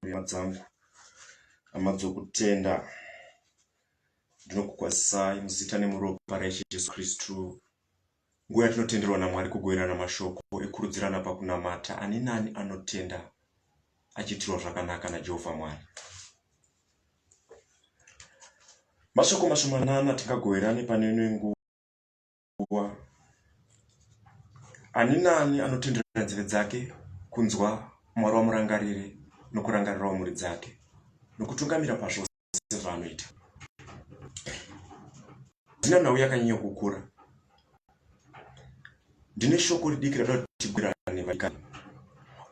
Hama dzangu, hama dzokutenda, ndinokukwazisai muzita nemuropa raIshe Jesu Kristu. Nguva yatinotenderwa naMwari kugoverana mashoko ekurudzirana pakunamata, ani nani anotenda achiitirwa zvakanaka naJehovha Mwari. Mashoko mashomanana tingagoverane pane ino nguva. Nguva. Ani naani anotendera nzeve dzake kunzwa Mwari wamurangarire nokurangarirawo mhuri dzake nokutungamira pazvose zvaanoita. Ndina nhau yakanyanya kukura. Ndine shoko ridiki rada kuti tigwirane vadikani.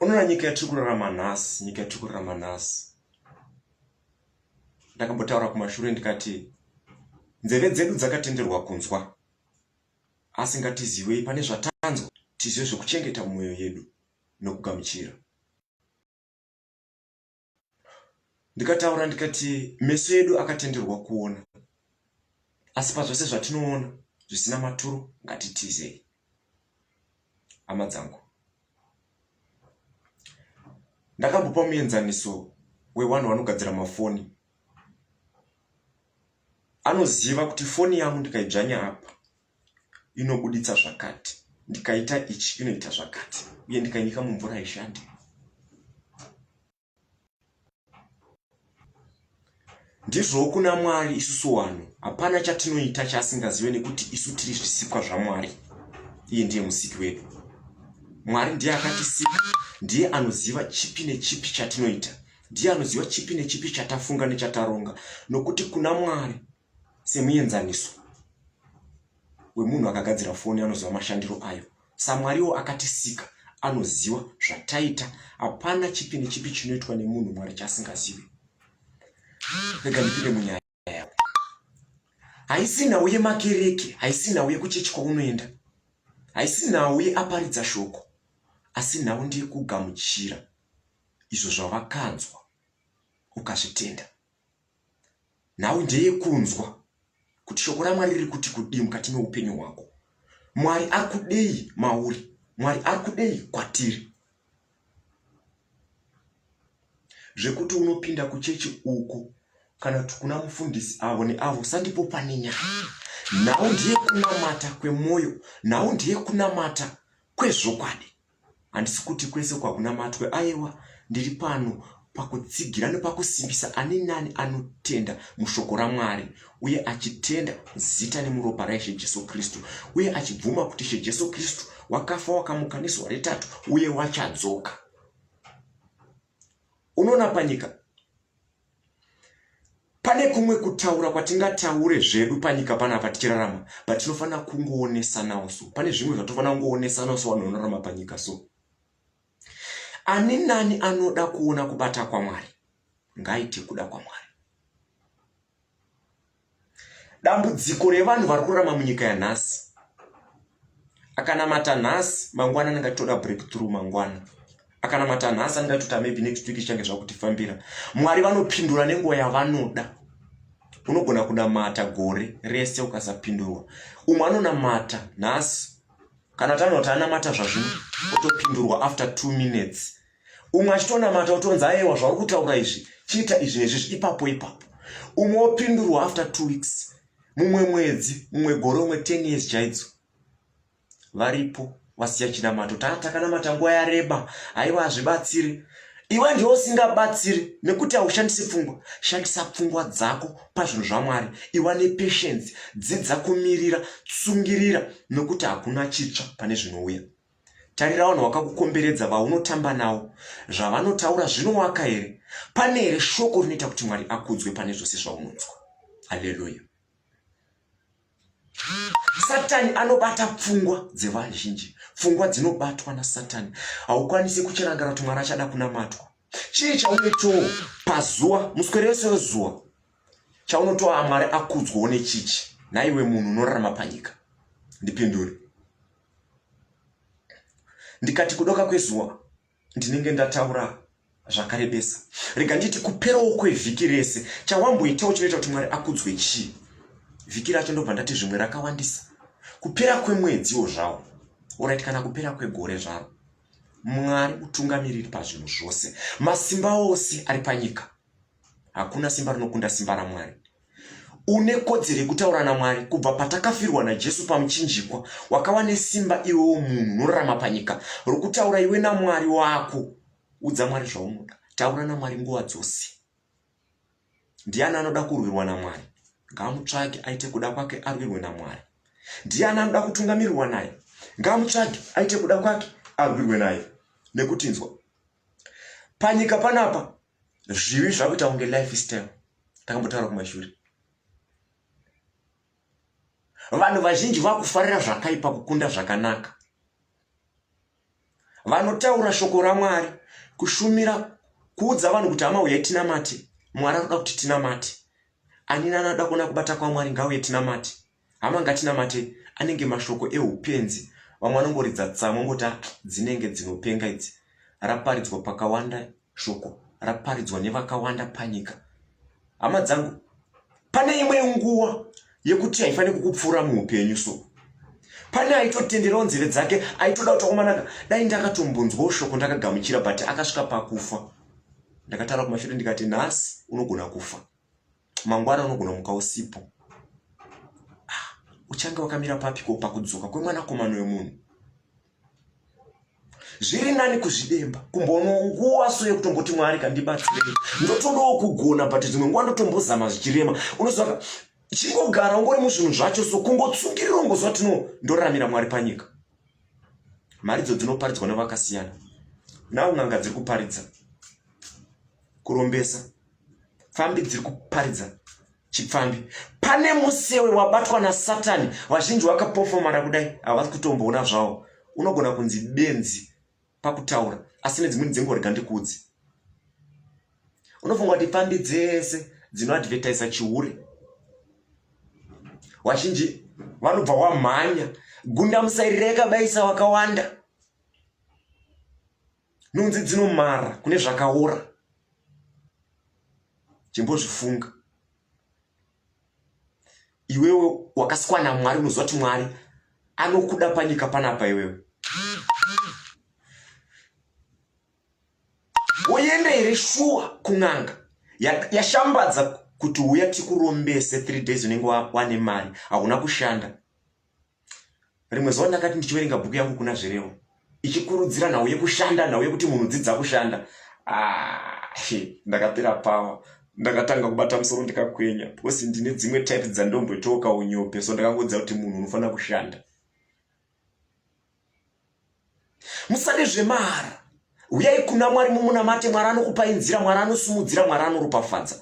Unoona nyika yatiri kurarama nhasi, nyika yatiri kurarama nhasi. Ndakambotaura kumashure ndikati nzeve dzedu dzakatenderwa kunzwa asi ngatizivei pane zvatanzwa tizive zvekuchengeta mumwoyo yedu nokugamuchira. Ndikataura ndikati meso edu akatenderwa kuona asi pazvose zvatinoona zvisina maturo ngatitizei. Hama dzangu, ndakambopa muenzaniso wevanhu vanogadzira mafoni. Anoziva kuti foni yangu ndikaidzvanya apa inobuditsa zvakati, ndikaita ichi inoita zvakati, uye ndikainyika mumvura haishande. Ndizvowo kuna Mwari isusu wanhu hapana chatinoita chaasingazive nekuti isu tiri zvisikwa zvaMwari. Iye ndiye musiki wedu. Mwari ndiye akatisika, ndiye anoziva chipi nechipi chatinoita, ndiye anoziva chipi nechipi chatafunga nechataronga, nokuti kuna Mwari semuenzaniso wemunhu akagadzira foni anoziva mashandiro ayo samwariwo akatisika anoziva zvataita hapana chipi nechipi chinoitwa nemunhu mwari chaasingazivi rega ndipinde munyaya yako haisi nhau yemakereke haisi nhau yekuchechi kwaunoenda haisi nhau yeaparidza shoko asi nhau ndeyekugamuchira izvo zvavakanzwa ukazvitenda Nhau ndeyekunzwa kuti shoko raMwari riri kuti kudii mukati meupenyu hwako. Mwari ari kudei mauri? Mwari ari kudei kwatiri? Zvekuti unopinda kuchechi uko kana kuti kuna mufundisi avo neavo sandipo pane nyaya. Nhau ndeyekunamata kwemwoyo, nhau ndeyekunamata kwezvokwadi. Handisi kuti kwese kwakunamatwe ayewa ndiri pano pakutsigira nepakusimbisa ani nani anotenda mushoko raMwari uye achitenda zita nemuropa raIshe Jesu Kristu uye achibvuma kuti Ishe Jesu Kristu wakafa wakamuka nezuva retatu uye wachadzoka. Unoona panyika Pane kumwe kutaura kwatingataure zvedu panyika panapa tichirarama but tinofanira kungoonesanawo so. Pane zvimwe zvatofanira kungoonesanawo so vanhu vanorarama panyika so. Ani nani anoda kuona kubata kwaMwari ngaaite kuda kwaMwari. Dambudziko revanhu vari kurarama munyika yanhasi akanamata nhasi mangwana anenge achitoda breakthrough mangwana akanamata nhasi anenge achitota maybe next week zvichange zvakutifambira mwari vanopindura nenguva yavanoda unogona kunamata gore rese ukasapindurwa umwe anonamata nhasi kana tanoti anamata zvazvino otopindurwa after two minutes umwe achitonamata otonzi ayewa zvauri kutaura izvi chiita izvi nezvizvi ipapo ipapo umwe opindurwa after two weeks mumwe mwedzi mumwe gore umwe ten years chaidzo varipo vasiya chinamato taa takanamata nguva yareba haiwa hazvibatsiri iwe ndiwe usingabatsiri nekuti haushandisi pfungwa shandisa pfungwa dzako pazvinhu zvamwari iwa nepatience dzidza kumirira tsungirira nekuti hakuna chitsva pane zvinouya Tarira vanhu vakakukomberedza vaunotamba navo. Zvavanotaura zvinowaka here? Pane here shoko rinoita kuti Mwari akudzwe pane zvose zvaunonzwa? Haleluya. Satani anobata pfungwa dzevazhinji. Pfungwa dzinobatwa naSatani. Haukwanisi kuchirangara kuti Mwari achada kunamatwa. Chii chaunoitawo pazuva, muswere wese wezuva, chaunotoa Mwari akudzwewo nechichi? Nhaiwe munhu unorarama panyika. Ndipindure. Ndikati kudoka kwezuva ndinenge ndataura zvakarebesa. Rega nditi kuperawo kwevhiki rese chawamboitawo chinoita kuti Mwari akudzwe chii? Vhiki racho ndobva ndati zvimwe rakawandisa. Kupera kwemwedziwo zvawo. Orit kana kupera kwegore zvaro. Mwari mutungamiriri pazvinhu zvose. Masimba ose ari panyika. Hakuna simba rinokunda simba raMwari. Une kodzero yekutaura naMwari kubva patakafirwa naJesu pamuchinjikwa. Wakava nesimba iwewo munhu unorarama panyika rokutaura iwe naMwari wako. Udza Mwari zvaunoda. Taura naMwari nguva dzose. Ndiani anoda kurwirwa naMwari? Ngaamutsvage aite kuda kwake arwirwe naMwari. Ndiani anoda kutungamirirwa naye? Ngaamutsvage aite kuda kwake arwirwe naye. Nekuti inzwa, panyika panapa zvivi zvakuita kunge lifestyle. Takambotaura kumashure. Vanhu vazhinji vakufarira zvakaipa kukunda zvakanaka. Vanotaura shoko raMwari, kushumira, kuudza vanhu kuti hama huyai tinamate. Mwari anoda kuti tinamate. Ani nani anoda kuona kubata kwaMwari ngauye tinamate. Hama ngatinamate anenge mashoko ehupenzi. Vamwe vanongoridza tsamwa ongoti ah, dzinenge dzinopenga idzi. Raparidzwa pakawanda shoko raparidzwa nevakawanda panyika. Hama dzangu, pane imwe nguva yekuti haifaniri kukupfuura muupenyu so pane aitotenderawo nzeve dzake aitoda kuti akomanaka dai ndakatombonzwawo shoko ndakagamuchira but akasvika pakufa ndakataura kumashure ndikati nhasi unogona kufa mangwana unogona muka usipo ah, uchange wakamira papiko pakudzoka kwemwanakomana wemunhu Zviri nani kuzvidemba kumbono nguva so yekutomboti Mwari kandibatsirei. Ndotodawo kugona but dzimwe nguva ndotombozama zvichirema. Unoziva chingogara ungori muzvinhu zvacho so kungotsungirira ungoziva kuti no ndoraramira Mwari panyika. Mharidzo dzinoparidzwa nevakasiyana. Now n'anga dziri kuparidza kurombesa pfambi dziri kuparidza chipfambi pane musewe wabatwa nasatani vazhinji wakapofomara kudai havasi kutomboona zvawo unogona kunzi benzi pakutaura asi nedzimweni dzenguva rega ndikuudze unofunga kuti pfambi dzese dzinoadvertisa chihure vazhinji vanobva wamhanya gundamusairira yakabaisa wakawanda Nhunzi dzinomara kune zvakaora. Chimbozvifunga. Iwewe wakasikwa naMwari unoziva kuti Mwari anokuda panyika panapa iwewe. Woenda here shuwa kun'anga yashambadza kuti uya tikurombese 3 days unenge wane mari hauna kushanda. Rimwe zuva ndakati ndichiverenga bhuku yangu kuna Zvirevo ichikurudzira nhau yekushanda, nhau yekuti munhu dzidza kushanda. Ah, ndakapera power ndakatanga kubata musoro ndikakwenya because ndine dzimwe type dzandombotoka unyope so ndakangodza kuti munhu unofanira kushanda. Musade zvemahara. Huyai kuna Mwari mumunamate. Mwari anokupai nzira, Mwari anosumudzira, Mwari anoropafadza.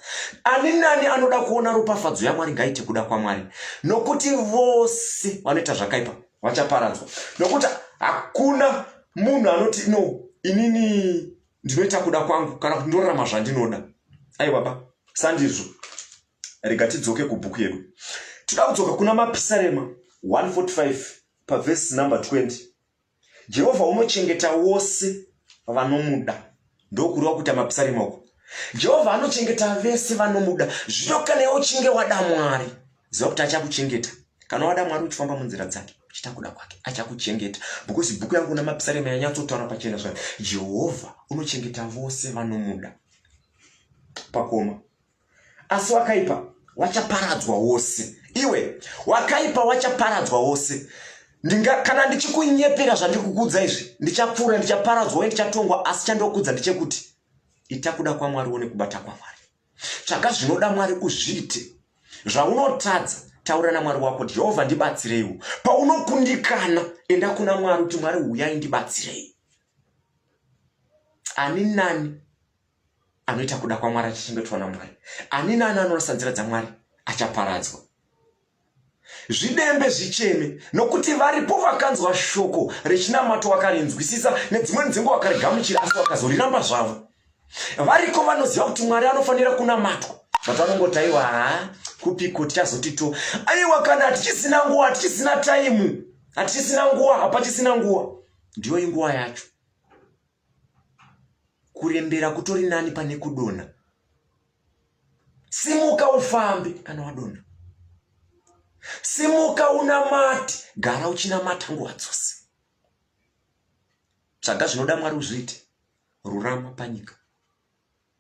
Ani nani anoda kuona ropafadzo yaMwari ngaite kuda kwaMwari, nokuti vose vanoita zvakaipa vachaparadzwa. Nokuti hakuna munhu anoti no, inini ndinoita kuda kwangu kana kuti ndorarama zvandinoda. Aiwa ba, sandizvo. Rega tidzoke kubhuku yedu. Toda kudzoka kuna Mapisarema 145 pavhesi number 20. Jehovha unochengeta wose vanomuda. Ndokureva kuita mapisarema uko. Jehovha anochengeta vese vanomuda. Zvino kana iwe uchinge wada Mwari, ziva kuti achakuchengeta. Kana wada Mwari uchifamba munzira dzake, uchiita kuda kwake, achakuchengeta. Because bhuku yangu kuna mapisarema yanyatsotaura pachena zvayo. Jehovha unochengeta vose vanomuda. Pakoma. Asi wakaipa wachaparadzwa wose. Iwe wakaipa wachaparadzwa wose. Ndinga, kana ndichikunyepera zvandiri kukuudza izvi, ndichapfuura, ndichaparadzwa uye ndichatongwa, asi chandokudza ndechekuti ita kuda kwaMwari uone kubata kwaMwari. Tsvaga zvinoda Mwari uzviite. Zvaunotadza, taura naMwari wako, Jehovha ndibatsireiwo. Paunokundikana, enda kuna Mwari uti Mwari huyai ndibatsirei. Ani nani anoita kuda kwaMwari achichengetwa naMwari. Ani naani anorasa nzira dzaMwari achaparadzwa. Zvidembe zvicheme, nokuti varipo vakanzwa shoko rechinamato vakarinzwisisa, nedzimweni dzenguva vakarigamuchira, asi vakazoriramba zvavo. Variko vanoziva kuti Mwari anofanira kunamatwa, but vanongoti aiwa, haa kupiko tichazoti to aiwa, kana hatichisina nguva, hatichisina taimu, hatichisina nguva, hapachisina nguva. Ndiyo inguva yacho. Kurembera kutori nani pane kudonha. Simuka ufambe kana wadonha. Simuka unamate, gara uchinamata nguva dzose. Tsvaga zvinoda Mwari uzviite. Rurama panyika.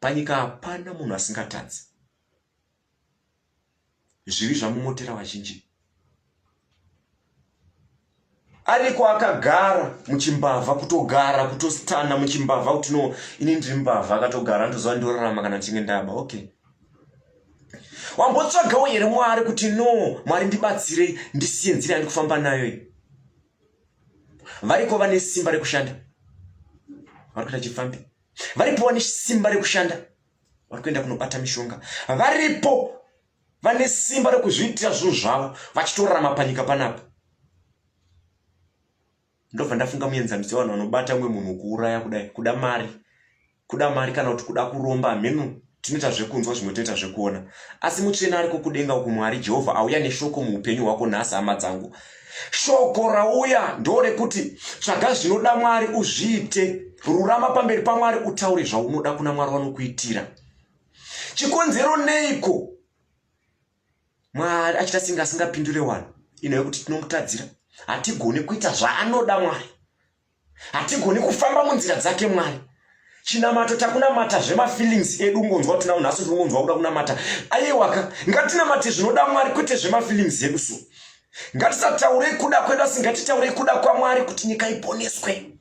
Panyika hapana munhu asingatadzi. Zvivi zvamomotera vazhinji. Ariko akagara muchimbavha kutogara kutostana muchimbavha kuti no ini ndiri mbavha akatogara ndoziva ndorarama kana ndichinge ndaba okay. Wambotsvagawo here Mwari kuti no Mwari ndibatsirei ndisiye nzira yandikufamba nayo iyi. Variko vane simba rekushanda vari kuita chifambi. Varipo vane simba rekushanda vari kuenda kunobata mishonga. Varipo vane simba rekuzviitira zvinhu zvavo vachitorarama panyika panapa. Ndobva ndafunga muenzaniso wevanhu vanobata umwe munhu kuuraya kudai, kuda mari, kuda mari kana kuti kuda kuromba hameno tinoita zvekunzwa zvimwe toita zvekuona. Asi mutsvene ariko kudenga uku Mwari Jehovha auya neshoko muupenyu hwako nhasi hama dzangu. Shoko rauya ndorekuti tsvaga zvinoda Mwari uzviite, rurama pamberi paMwari utaure zvaunoda kuna Mwari vanokuitira. Chikonzero neiko Mwari achiita senge asingapindure wanhu inhau yekuti tinomutadzira. Hatigoni kuita zvaanoda Mwari. Hatigoni kufamba munzira dzake Mwari. Chinamato takunamata zvemafeelings edu ungonzwa kuti now nhasi ndinongonzwa kuda kunamata. Aiwaka, ngatinamate zvinoda Mwari kwete zvemafeelings edu so. Ngatisataurei kuda kwedu asi ngatitaurei kuda kwaMwari kuti nyika iponeswe.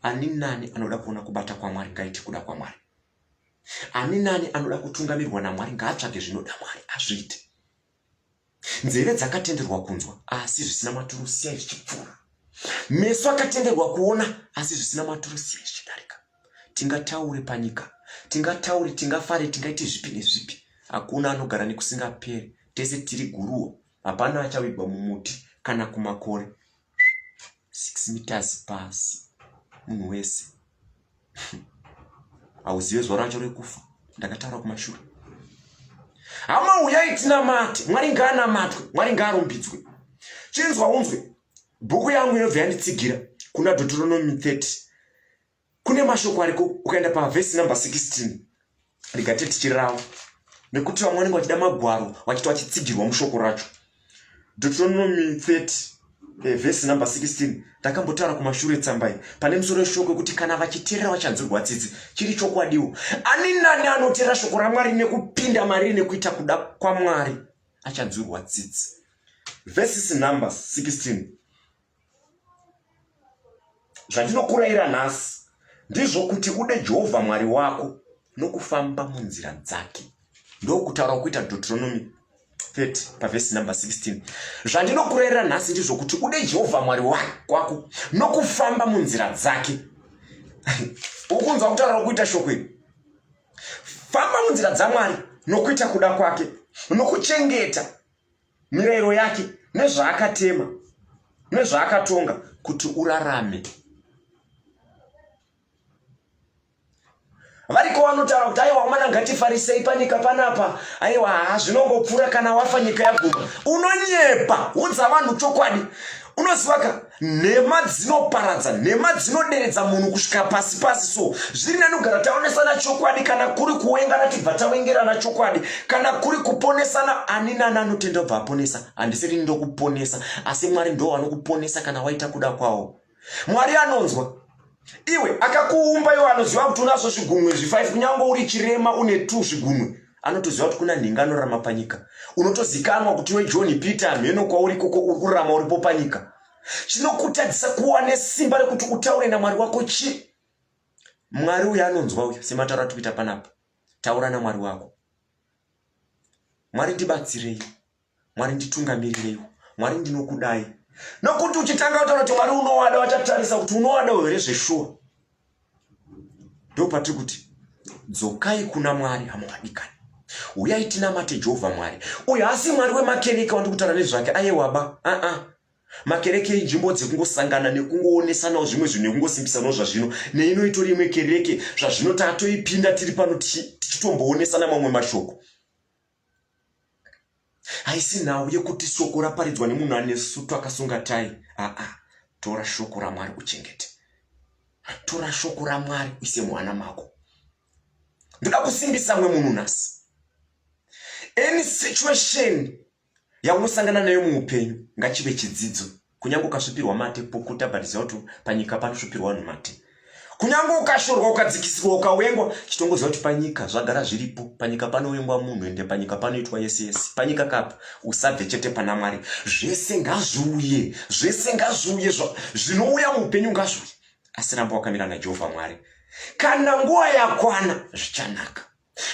Ani nani anoda kuona kubata kwaMwari ngaite kuda kwaMwari. Ani nani anoda kutungamirwa naMwari ngaatsvage zvinoda Mwari azviite. Nzeve dzakatenderwa kunzwa asi zvisina maturo siyai zvichipfuura. Meso akatenderwa kuona asi zvisina maturo siyai zvichidarika. Tingataure panyika, tingataure, tingafare, tingaite zvipi nezvipi. Hakuna anogara nekusingaperi. Tese tiri guruwa. Hapana achavigwa mumuti kana kumakore. 6 meters pasi munhu wese hauzive zuva racho rekufa ndakataura kumashure hama huyai tinamate mwari ngaanamatwe mwari ngaarumbidzwe chinzwa unzwe bhuku yangu inobva yanditsigira kuna deuteronomy 30 Kune mashoko ariko ukaenda pavhesi number 16 rega tiri tichirava nekuti vamwe vanenge vachida magwaro vachiti vachitsigirwa mushoko racho. Deuteronomy 30 eh, vhesi number 16 ndakambotaura kumashure tsamba iyi pane musoro weshoko wekuti kana vachiteerera vachanzwirwa tsitsi chiri chokwadiwo ani nani anoteerera shoko ramwari nekupinda mariri nekuita kuda kwamwari achanzwirwa tsitsi vhesi number 16 Zvandinokurayira nhasi ndizvo kuti ude Jehovha Mwari wako nokufamba munzira dzake. Ndokutaura kuita Deuteronomy 30 pavhesi number 16. Zvandinokurayira nhasi ndizvo kuti ude Jehovha Mwari wako nokufamba munzira dzake. Ukunzwa kutaura kuita shoko iri. Famba munzira dzaMwari nokuita kuda kwake nokuchengeta mirayiro yake nezvaakatema nezvaakatonga kuti urarame. Variko vanotaura kuti aiwa umana ngatifarisei panyika panapa, aiwa haa zvinongopfuura kana wafa nyika yaguma. Unonyepa, udza vanhu chokwadi. Unoziva ka nhema dzinoparadza, nhema dzinoderedza munhu kusvika pasi pasi. So zviri nani kugara taonesana chokwadi, kana kuri kuwengana tibva tawengerana chokwadi, kana kuri kuponesana, ani nani anotenda obva aponesa. Handisiri ndokuponesa, asi Mwari ndo vanokuponesa kana waita kuda kwawo. Mwari anonzwa iwe akakuumba iwe anoziva kuti unazvo zvigunwe zvi5 kunyange uri chirema une 2 zvigunwe anotoziva kuti kuna nhinga anorarama panyika unotozikanwa kuti iwe john peter hamheno kwauri ikoko uri kurarama uripo panyika chinokutadzisa kuwa nesimba rekuti utaure namwari wako chii mwari uyo anonzwa uyo sematauro atiri kuita panapa taura namwari wako mwari ndibatsirei Mwari nditungamirireiwo. Mwari ndinokudai. Nokuti uchitanga kutaura kuti Mwari unowada vachatarisa kuti unowadawo here zveshuwa. Ndopatiri kuti dzokai kuna Mwari hama vadikani. Uyai tinamate Jehovha Mwari. Uyu haasi Mwari wemakereke wandiri kutaura nezvake ayewaba. Uh -uh. Makereke inzvimbo dzekungosangana nekungoonesanawo zvimwe zvinhu nekungosimbisanawo zvazvino. Neino itori imwe kereke zvazvino tatoipinda tiri pano tichitomboonesana mamwe mashoko. Haisi nhau yekuti shoko raparidzwa nemunhu ane sutu akasunga tai. Aa, tora shoko raMwari uchengete. Tora shoko raMwari uise muhana mako. Ndoda kusimbisa mwe munhu nhasi. Any situation yaunosangana nayo muupenyu ngachive chidzidzo. Kunyange ukasvipirwa mate pukuta but ziva kuti panyika panosvipirwa vanhu mate. Kunyange ukashorwa ukadzikisirwa ukawengwa chitongoziva kuti panyika zvagara zviripo. Panyika panowengwa munhu ende panyika panoitwa yese yese. Panyika kapa usabve chete pana Mwari. Zvese ngazviuye, zvese ngazviuye, zvinouya muupenyu ngazviuye. Asi ramba wakamira naJehovha Mwari. Kana nguva yakwana zvichanaka.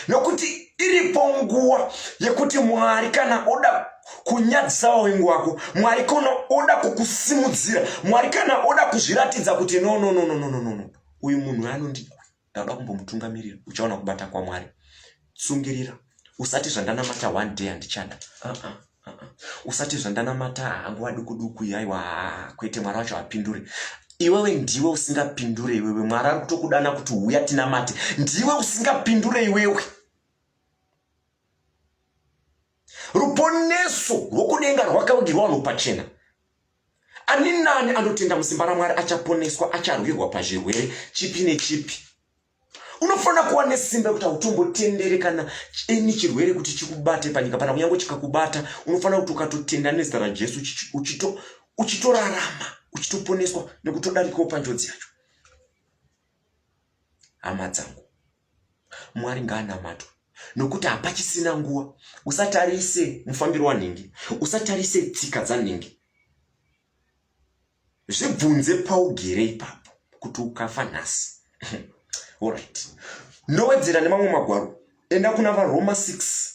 Nokuti iripo nguva yekuti Mwari kana oda kunyadzisa vavengi wako, Mwari kana oda kukusimudzira, Mwari kana oda kuzviratidza kuti no no no no no no no, uyu munhu anondida, ndauda kumbomutungamirira, uchaona kubata kwaMwari. Tsungirira, usati zvandanamata one day handichada. Uh -uh. Usati zvandanamata nguva duku duku aiwa kwete Mwari wacho hapindure. Iwewe ndiwe usingapindure iwewe. Mwari ari kutokudana kuti huya tinamate. Ndiwe usingapindure iwewe. Ruponeso rwokudenga rwakavigirwa vanhu pachena. Ani nani anotenda musimba raMwari achaponeswa, acharwirwa pazvirwere chipi nechipi. Unofanira kuva nesimba rekuti hautombotendere kana any chirwere kuti chikubate panyika pana, kunyange chikakubata unofanira kuti ukatotenda nezita raJesu uchitorarama uchitoponeswa nekutodarikawo panjodzi yacho. Hama dzangu, Mwari ngaanamatwe nokuti hapachisina nguva. Usatarise mufambiro wanhingi, usatarise tsika dzanhingi. Zvibvunze paugere ipapo kuti ukafa nhasi. Alright. Ndowedzera nemamwe magwaro. Enda kuna vaRoma 6.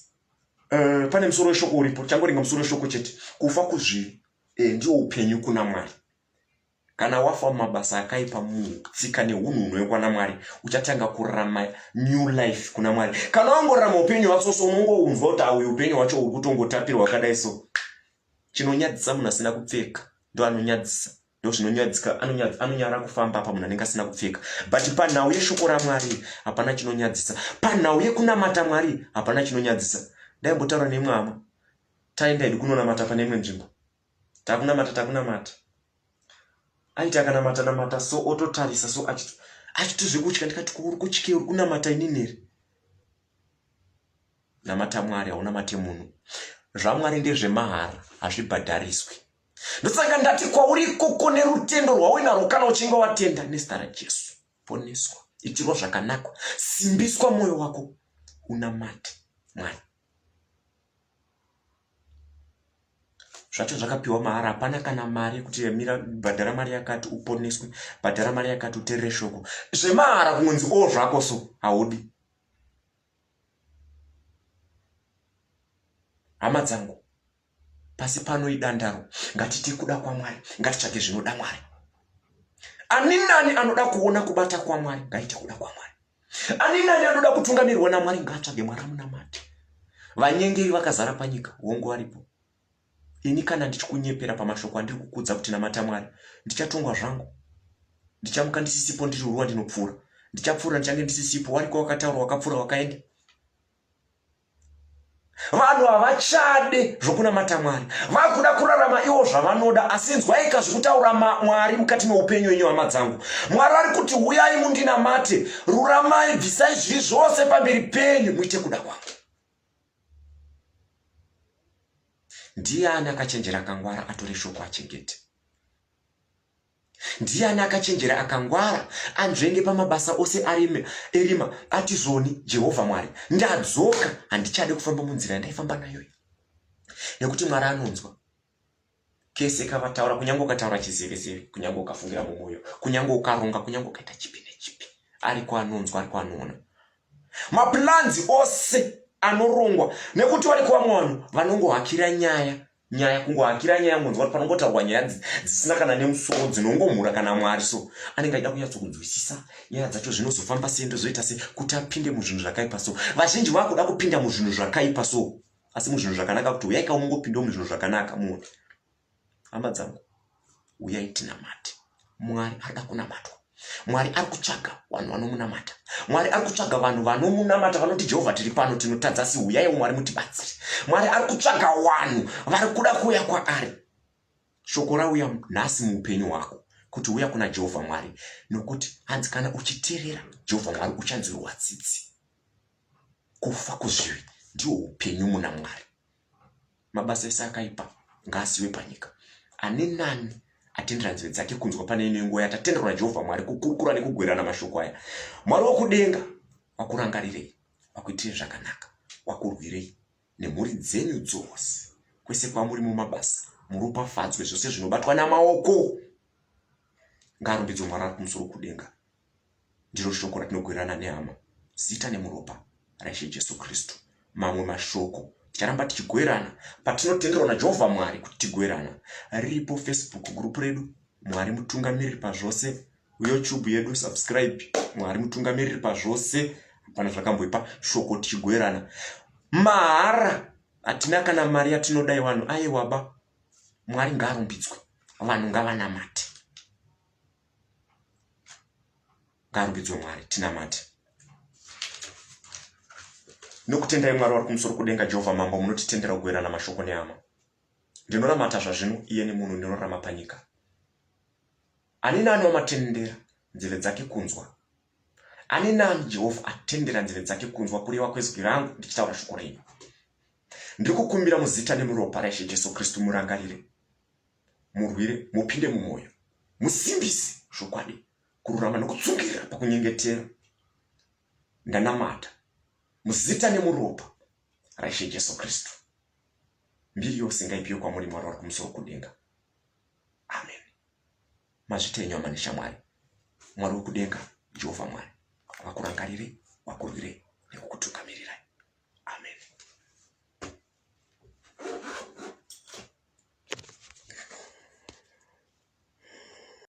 Uh, eh, pane musoro weshoko uripo. Changoringa musoro weshoko chete. Kufa kuzvivi eh, ndiwo upenyu kuna Mwari. Kana wafa mumabasa akaipa mutsika nehunhu hunoekwa naMwari, uchatanga kurarama new life kuna Mwari. Kana wangorarama upenyu hwacho so unongounzwa kuti auyu upenyu hwacho uri kutongotapirwa wakadai so. Chinonyadzisa munhu asina kupfeka ndo anonyadzisa ndo zvinonyadzika anonyara kufamba apa munhu anenge asina kupfeka but panhau yeshoko ramwari hapana chinonyadzisa panhau yekunamata mwari hapana chinonyadzisa ndaimbotaura neimwe hama taenda hedu kunonamata pane imwe nzvimbo takunamata takunamata aiti akanamata namata so ototarisa so achitozvekutya ndikati ko uri kutyei uri kunamata inini here Namata Mwari haunamate munhu. ZvaMwari ndezvemahara hazvibhadhariswi. Ndosaka ndati kwauri ikoko nerutendo rwauinarwo kana uchinge watenda nezita raJesu. Poneswa, itirwa zvakanaka, simbiswa mwoyo wako unamate Mwari. Zvacho zvakapiwa mahara, hapana kana mari yekuti mira bhadhara mari yakati uponeswe, bhadhara mari yakati uterere shoko. Zvemahara kungonzi o zvako so haudi. Hama dzangu, pasi pano idandaro. Ngatite kuda kwaMwari, ngatitsvage zvinoda Mwari. Ani nani anoda kuona kubata kwaMwari, ngaite kuda kwaMwari. Ani nani anoda kutungamirwa naMwari, ngaatsvage Mwari amunamate. Vanyengeri vakazara panyika, hongu varipo. Ini kana ndichikunyepera pamashoko andiri kukudza kuti namata Mwari, ndichatongwa zvangu. Ndichamuka ndisisipo ndiri ruwa ndinopfuura. Ndichapfuura ndichange ndisisipo, wariko wakataura wakapfuura wakaenda. Vanhu havachade zvokunamata Mwari, vakuda kurarama ivo zvavanoda. Asi inzwaika zvikutaura Mwari mukati meupenyu wenyu, hama dzangu. Mwari ari kuti huyai mundinamate, ruramai, bvisai zvivi zvose pamberi penyu, muite kuda kwangu. Ndiani akachenjera akangwara atore shoko achengete? Ndiani akachenjera akangwara anzvenge pamabasa ose arime erima ati zvoni Jehovha Mwari ndadzoka handichade kufamba munzira yandaifamba nayo nekuti Mwari anonzwa kese kavataura kunyange ukataura chizevezeve kunyange ukafungira mumwoyo kunyange ukaronga kunyange ukaita chipi nechipi ariko anonzwa ariko anoona maplans ose anorongwa nekuti variko vamwe vanhu vanongohakira nyaya nyaya kungohakira nyaya ngonzwa kuti panongotaurwa nyaya dzisina kana nemusoro dzinongomhura kana mwari so anenge achida kunyatsokunzwisisa nyaya dzacho zvinozofamba sei ndozoita sei kuti apinde muzvinhu zvakaipa so vazhinji vakuda kupinda muzvinhu zvakaipa so asi muzvinhu zvakanaka kuti huyai ka mungopindawo muzvinhu zvakanaka muone hama dzangu huyai tinamate mwari arida kunamatwa mwari ari kutsvaga vanhu vanomunamata mwari ari kutsvaga vanhu vanomunamata vanoti jehovha tiri pano tinotadza asi huyaiwo mwari mutibatsire mwari ari kutsvaga vanhu vari kuda kuuya kwaari shoko rauya nhasi muupenyu hwako kuti uya kuna jehovha mwari nokuti hanzi kana uchiterera jehovha mwari uchanzwirwa tsitsi Kufa kuzvivi ndihwo upenyu muna Mwari. Mabasa ese akaipa ngaasiwe panyika. Ani nani atendera nzeve dzake kunzwa pane ino nguva yatatenderwa naJehovha Mwari kukurukura nekugwerana mashoko aya. Mwari wokudenga wakurangarirei, wakuitirei zvakanaka, wakurwirei nemhuri dzenyu dzose kwese kwamuri mumabasa, muropafadzwe zvose zvinobatwa namaoko. Ngaarumbidzwe Mwari ari kumusoro kudenga. Ndiro shoko ratinogwerana nehama, zita nemuropa raIshe Jesu Kristu. Mamwe mashoko ticharamba tichigwerana patinotenderwa naJehovha Mwari kuti tigwerana. Riripo Facebook group redu, Mwari mutungamiriri pazvose. YouTube yedu subscribe, Mwari mutungamiriri pazvose. Hapana zvakamboipa, shoko tichigwerana mahara. Hatina kana mari yatinodai vanhu, aiwa ba. Mwari ngaarumbidzwe, vanhu ngavanamate. Ngaarumbidzwe Mwari, tinamate. Nokutendai Mwari wari kumusoro kudenga, Jehovha Mambo, munotitendera kugoverana mashoko nehama. Ndinoramata zvazvino, iye nemunhu ndinorarama panyika. Ani nani wamatendera nzeve dzake kunzwa? Ani nani Jehovha atendera nzeve dzake kunzwa kureva kwezwi rangu ndichitaura shoko renyu? Ndiri kukumbira muzita nemuropa raIshe Jesu Kristu murangarire murwire mupinde mumwoyo musimbise zvokwadi kururama nokutsungirira pakunyengetera ndanamata muzita nemuropa raIshe Jesu Kristu mbiri yose ngaipiwe kwamuri Mwari wari kumusoro kudenga amen mazvita enyu hama neshamwari Mwari wekudenga Jehovha Mwari vakurangarire vakurwire nekukutungamirirai.